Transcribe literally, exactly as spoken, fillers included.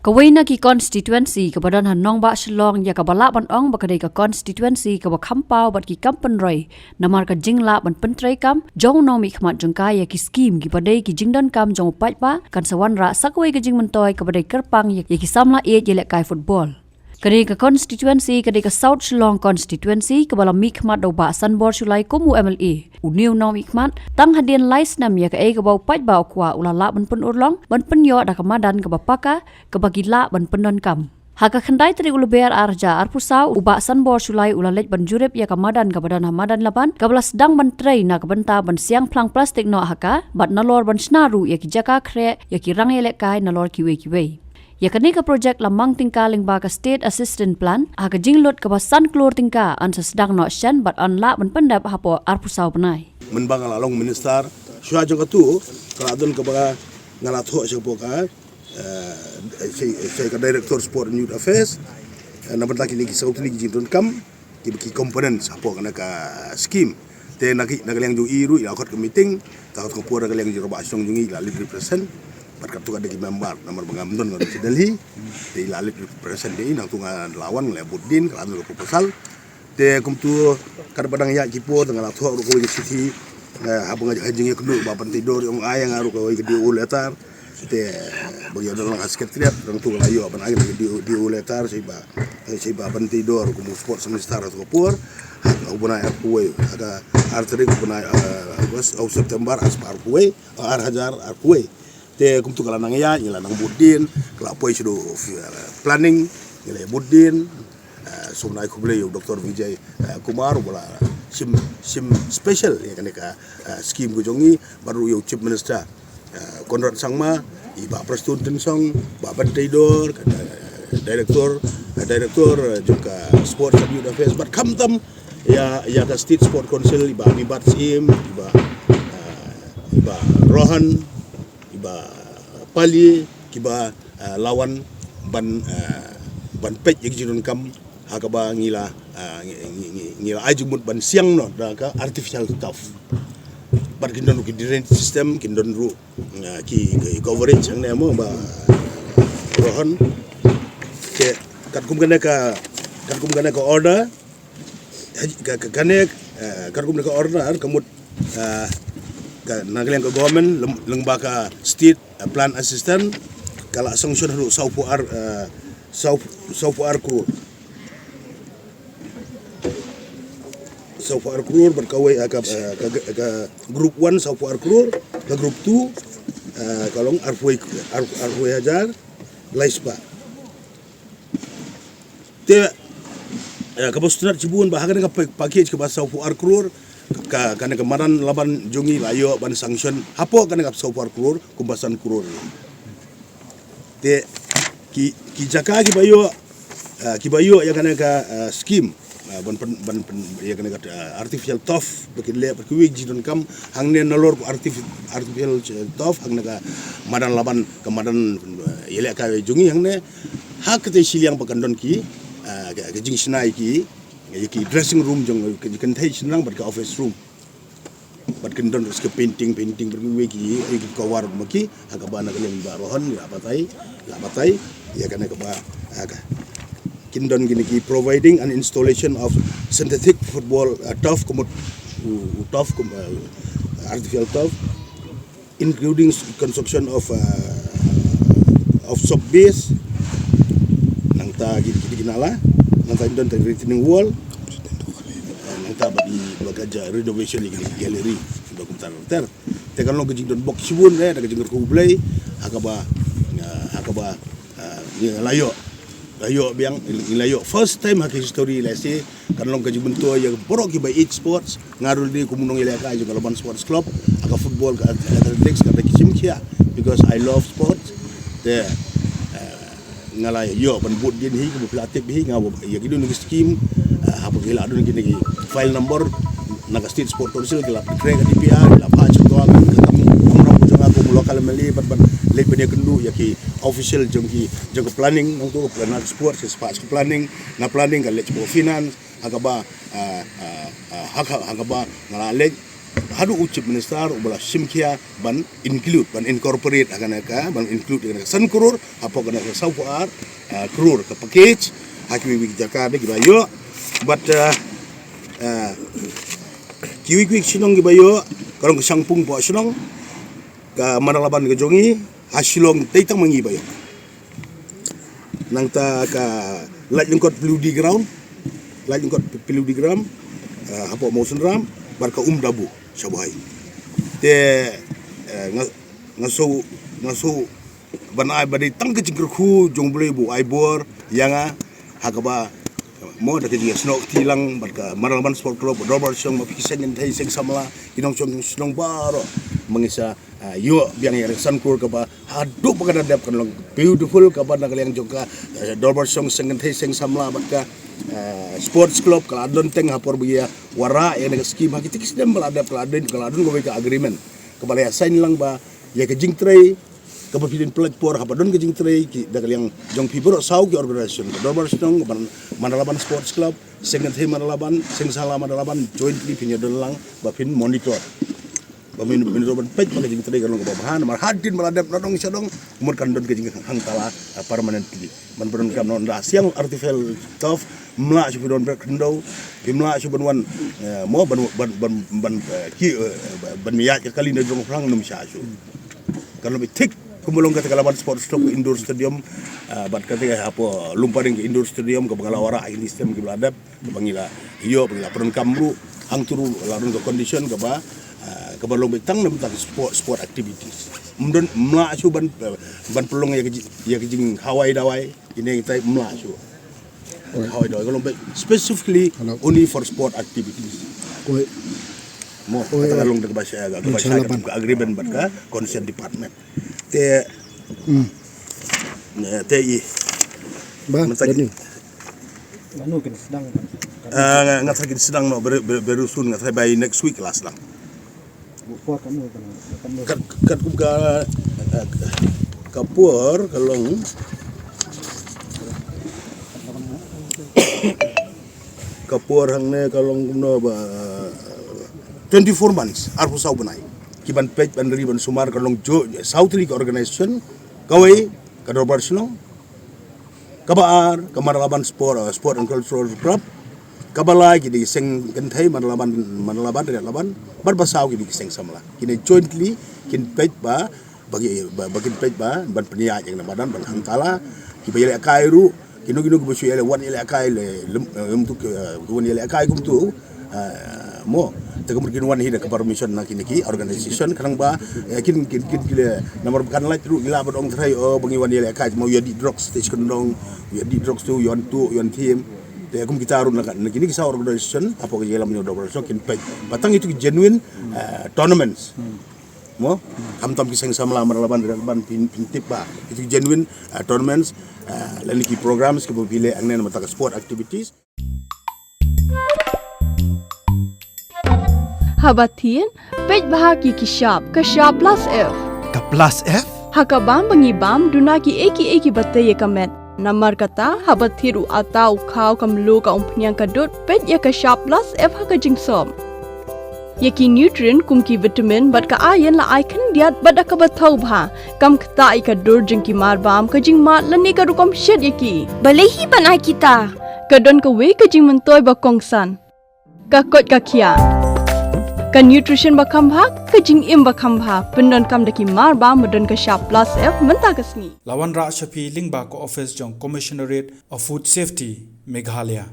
Kawei na ki constituency kaba don ha nongbah Shillong ïa kaba lah ban ong ba ka dei ka constituency kaba kham paw bad ki kam pynroi namar ka jinglah ban pyntreikam jong u nongmihkhmat jong ka ïa ki skim kiba dei ki jingdonkam jong u paidbah kan sa wanrah sa kawei ka jingmyntoi kaba dei kyrpang ïa, ïa ki samla ïeit ïalehkai football. Ka dei ka constituency, ka dei ka South Shillong constituency kaba la mihkhmat da u Bah Sanbor Shullai kum u M L A. Une u nongmihkhmat tang hadien lai snem ïa kaei kaba u paidbah u kwah u la lah ban pynurlong ban pynïoh da ka madan kaba paka kaba ki lah ban pyndonkam. Ha ka khyndai tarik u Lber ar hajar arphew saw, u Bah Sanbor Shullai u la leit ban jurip ïa ka madan kaba don ha Madan Laban kaba la sdang ban trei na ka bynta ban siang phlang plastik noh ha ka bad nalor ban shna ruh ïa ki jaka khreh ïa ki rang ïalehkai nalor kiwei kiwei. Ïa kane ka projek la mang tyngka lyngba ka State Assistance Plan ha ka jinglut kaba san klur tyngka, yn sa sdang noh shen bad yn lah ban pyndep hapoh arphew saw bnai. Mynba nga la long minister, shuwa jong katu ka la don kaba nga la thoh sha ka, eh, sha, sha ka Director Sport and Youth Affairs, eh, na bynta kine ki saw tylli ki jingdonkam kiba ki components hapoh kane ka scheme. Te na ki, na ka liang jong i ruh i la khot ka meeting, ka khot ka por na ka liang jong i, Bah Shong jong i i la leit represent bad katto katne ki member, namar ba ngam don nga don sha Delhi. Te i la leit represent ïa i, nangtu nga la wan nga la bud din, ka la don ka proposal. Te kumtu katba dang ïaid ki por te nga la thoh ruh kawei ka shithi, eh, haba nga ha jingïakynduh Bah Banteidor, i ong ai ïa nga ruh kawei ka D O letter. Te ba ïa don lang ha secretariat, nangtu nga la ïoh ban ai ka D O, D O letter sha i Bah, sha i Bah Banteidor kum u sports minister ha kata ka por. Ha u bnai arphew wei, ha ka ar tarik u bnai, eh, August, oh, September, ar hajar arphew wei, oh, ar hajar arphew wei. Te kumtu ka la nang ïaid, ngi la nang bud din, ka la poi shaduh, eh, planning, ngi la bud din, eh, sngewbha ai khublei ïa u Doctor Vijay, eh, Kumar, uba la shim, shim special ïa kane ka, eh, scheme ka jong ngi, bad ruh ïa u Chief Minister, eh, Conrad Sangma, i Bah Prestone Tynsong, Bah Banteidor, ka, eh, Director, eh, Director, eh, jong ka Sports and Youth Affairs, bad khamtam ïa, ïa ka State Sport Council, i Bah Amibat Syiem, i Bah, eh, i Bah Rohan, i Bah Pali, kiba, eh, la wan ban, eh, ban peit ïa ki jingdonkam ha kaba ngi la, eh, ngi, ngi, ngi, ngi la ai jingmut ban siang noh da ka artificial turf. Bad kin don ruh ki drainage system, kin don ruh, eh, ki, ki coverage hangne mo Bah Rohan. Te katkum kane ka, katkum kane ka order, ka, ka, kane, eh, katkum kane ka order ka mut, eh, ka, na ka liang ka government lem-, lyngba ka state, eh, plan assistance, ka la sanction haduh sawphew ar, eh, saw, sawphew ar klur. Sawphew ar klur bad kawei, eh, ka, eh, ka, ka group one sawphew ar klur, ka group two, eh, ka long arphew, ar, arphew hajar lai spah. Te, eh, kaba sngewtynnat shibun ba ha kane ka pa-, package kaba sawphew ar klur, ka, kane ka madan Laban jong ngi la ïoh ban sanction hapoh kane ka sawphew ar klur kumba san klur. Te ki, ki jaka kiba ïoh, eh, kiba ïoh ïa kane ka, eh, scheme, eh, ban pyn, ban pyn ïa kane ka, eh, artificial turf ba kin leh bad kiwei ki jingdonkam hangne nalor ka artif-, artificial, eh, turf hangne ka madan Laban, ka madan, eh, ïalehkai jong ngi hangne. Ha kata shiliang ba kan don ki, ah, ka, ka jingshna ïa ki, ïa ki dressing room jong ki, ki kynthei shynrang bad ka office room. Bad kin don ruh ki painting, painting bad kiwei ki, ïa ki cover ma ki, ha kaba na ka liang Bah Rohan i la batai, i la batai ïa kane kaba, ah, ka, kin don kine ki providing and installation of synthetic football, ah, turf, ka mut u, u turf, ka mut, ah, artificial turf, including s-, construction of, uh, of soft base, nangta ki, ki, ki nala, nangta don ka retaining wall, uh, nangta bad i, bad ka ja renovation ïa ki gallery, bad kumta ter. Te kan long ka jingdon bok shibun, eh, da ka jingkyrkhu U Blei, ha kaba, uh, ha kaba, uh, ngi la ïoh, la ïoh biang, ngi la ïoh first time ha ka history lehse, kan long ka jingmyntoi ïa baroh kiba ïeit sports, nga ruh dei kum u nongïalehkai jong ka Laban Sports Club, ha ka football, ka athletics, ka da ki shim khia, because I love sports. Te, eh, nga la ïoh ban bud din hi, kumba phi la tip hi, nga ïa ki don ki scheme, eh, haba ki la don kine ki file number, na ka State Sport Council, ki la pynkhreh ka D P R, ki la phah sha ka government, ka kam, kam jong nga kum u local M L A, ban, ban leit ban ïakynduh ïa ki official jong ki, jong ka planning, nangtu ka plan, na sports, ka phah sha ka planning, na planning ka leit sha ka finance, ha kaba, ah, ah, ah, ha ka, ha kaba nga la leit, Haduh u Chief Minister u ba la shim khia ban include, ban incorporate ha kane ka, ban include ha kane ka san crore hapoh kane ka saw phew ar, eh, crore ka package ha kiwei kiwei ki jaka de kiba ïoh. But, eh, eh, kiwei kiwei ki shnong kiba ïoh, ka long ka Shangpung Pohshnong, ka Madalaban ka jong ngi, ha Shillong tei tang ma ngi ba ïoh. Nangta ka Laitlyngkot Piliudi Ground, Laitlyngkot Piliudi Ground, eh, hapoh Mawsynram, bad ka Umdabu Shabuhai. Te, eh, nga, nga sngew, nga sngew ban ai ba dei tang ka jingkyrkhu jong U Blei ba u ai bor ïa nga, ha kaba, mo, da ka jingïasnoh kti lang bad ka Madalaban Sport Club, Dorbar Shong, ma phi ki seng kynthei seng samla, ki nongshong shnong baroh, ma ngi sa, ah, ïoh biang ïa ka san crore kaba haduh ba ka dang dep kan long beautiful, kaba na ka liang jong ka, eh, Dorbar Shong seng kynthei seng samla bad ka, eh, Sports Club ka la don teng ha por ba ïa wanrah ïa kane ka scheme, ha kito ki snem ba la dep ka la don, ka la don kawei ka agreement kaba la ïa sign lang ba ïa ka jingtrei kaba phi dang pynlait por haba don ka jingtrei, ki da ka liang jong phi baroh saw ki organisation, ka Dorbar Shong, ka Man-, Madalaban Sports Club, seng kynthei Madalaban, seng samla Madalaban, jointly phin ïa don lang ba phin monitor. Ba phin, phin ïa don ban peit ba ka jingtrei kan long kaba bha, namar hadien ba la dep na dong sha dong, mut kan don ka jinghangtala, ah, permanently. Ban pyndonkam noh, ynda siang artificial turf, ym lah shuh phi don bret khyndew, phim lah shuh ban wan, eh, mo, ban, ban, ban, ban, eh, ki, eh, ban ïaid ka kali na jrong phrang, ym shah shuh. Kan long beit thik kumba long kata ka Laban Sports Club, indoor stadium, eh, bad kata ka hapoh Lumparing ka indoor stadium kaba nga la wanrah ha kine ki snem kiba la dep, kaba ngi la ïoh, ba ngi la pyndonkam ruh, hangto ruh la don ka condition kaba, eh, kaba long beit tang na bynta sport, sport activities. Ym don, ym lah shuh ban, eh, ban pynlong ïa ka ji-, ïa ka jinghawai dawai. Ine ngi tai ym lah shuh. Oi. Hoi doi, ka long beit specifically Hello. Only for sport activities. Oi. Mo, oi, kata ka oi. Long da kaba sha, kaba sha Inshallah ban. Ka agreement bad ka concerned department. Te, Hmm. Eh, te i. Ba, Masa Dani. Manu kin sdang. Ah, nga, nga try kin sdang noh, very, very, very soon, nga try by next week la sdang. Kat, kat kum ka, eh, ka por ka long, ka por hangne ka long kumno ba, twenty-four months, arphew saw bnai. Ki ban peit, ban ri, ban sumar, ka long jong saw tylli ki organisation, kawei, ka Dorbar Shnong, kaba ar, ka Madalaban Sport, uh, Sport and Cultural Club, kaba lai ki dei ki seng kynthei Madalaban, Madalaban, Rangdaw Laban, bad ba saw ki dei ki seng samla. Kine jointly kin peit ba, ba ki, ba, ba kin peit ba, ban pynïaid ïa kane ka madan, ban hangtala, kiba ïalehkai ruh, kino kino kiba shu ïaleh, wan ïalehkai le, lem, eh, lem tu ki, eh, wan ïalehkai kumtu, eh, mo, te ka mut kin wan hi da ka permission na kine ki organisation, khnang ba, eh, kin, kin, kin, kin, namar ba kan lait ruh ki lah ban ong trai, oh, ba ngi wan ïalehkai, mo, ïa dih drugs, te shi kyndong, ïa dih drugs tu, ïa wan tu, ïa wan thiem. Te kum kita ruh na ka, na kine ki saw organisation, hapoh ka jingïalam ïa u Dorbar Shnong kin peit. Ba tang itu ki genuine, eh, tournaments. Mo, khamtam ki seng samla Madalaban, Rangdaw Laban, phin, phin tip ba itu ki genuine, eh, tournaments, eh, lane ki programs kiba phi leh hangne na bynta ka sport activities. Haba thied, peit bha ki ki shap, ka shap plus F. Ka plus F? Ha ka bam ba ngi bam, duna kiei kiei kiba tei ïa ka met. Namar kata, haba thied u atta, u khaw, ka mluh, ka umphniang, ka dud, peit ïa ka shap plus F ha ka jingsop. Ïa ki nutrient kum ki vitamin bad ka iron la ai khyndiat bad da kaba thaw bha. Kam ktah ïa ka dur jong ki mar bam, ka jingmad lane ka rukom shet ïa ki. Balei hi ban ai kita? Ka don kawei ka jingmyntoi ba kongsan. Ka koit ka khiah. Ka nutrition ba kham bha, ka jingim ba kham bha. Pyndonkam da ki mar bam ba don ka shap plus F mynta ka sngi. La wanrah sha phi lyngba ka office jong Commissionerate of Food Safety, Meghalaya.